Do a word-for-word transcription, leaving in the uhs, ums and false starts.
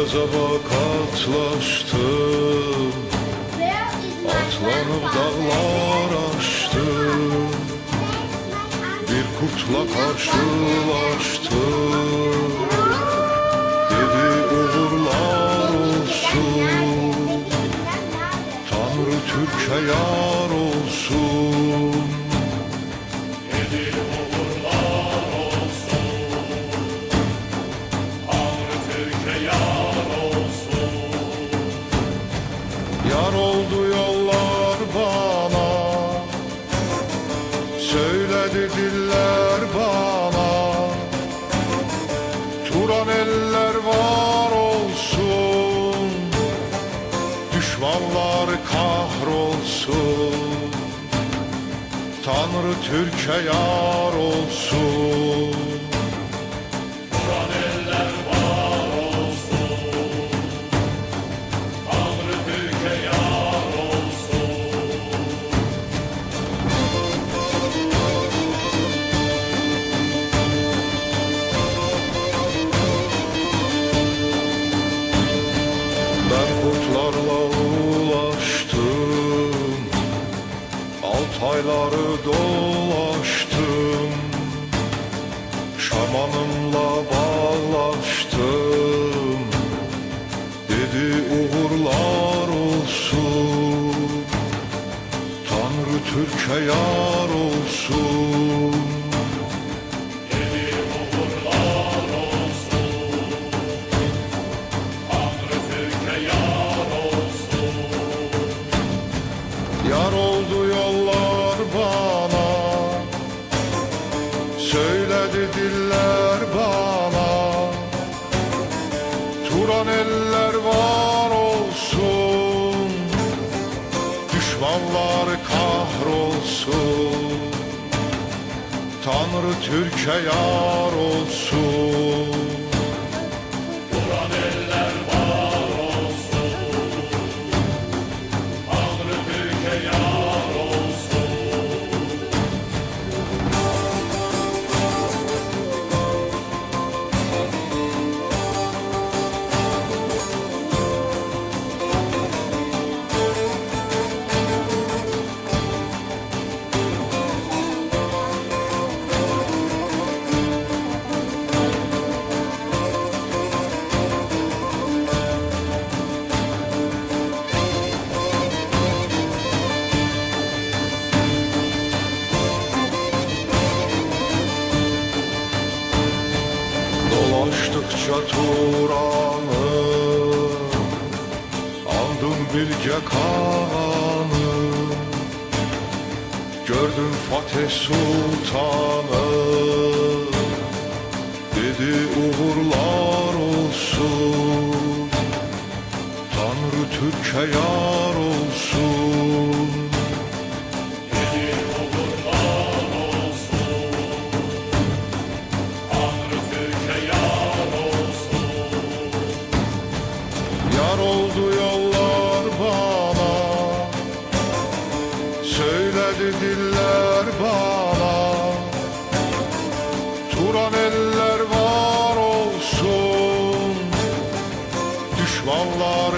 ساۋاقاتلاشتىم، ئاتلانىپ داغلار ئاشتىم، بىر قۇرتلا قارشىلاشتىم، دېدى ئۇغۇرلار ئولسۇن، تانرى تۈركە يار ئولسۇن. Yar oldu yollar bana, söyledi diller bana. Turan eller var olsun, düşmanlar kahrolsun. Tanrı Türkiye yar olsun. Turan eller var olsun. Tanrı Türkiye yar olsun. Ben kurtlarla ulaştım, Altayları dolaştım, şamanımla bağlaştım, dedi uğurlar olsun, Tanrı Türkiye yar olsun. Yar oldu yollar bana, söyledi diller bana. Turan eller var olsun, düşmanlar kahrolsun. Tanrı Türkiye yar olsun. Turan eller var olsun. Tanrı Türkiye yar olsun. Dolaştıkça Turan'ı, andım Bilge Kağan'ı, gördüm Fatih Sultan'ı, dedi uğurlar olsun, Tanrı Türkiye yar olsun. Yar oldu yollar bana, söyledi diller bana. Turan eller var olsun, düşmanlar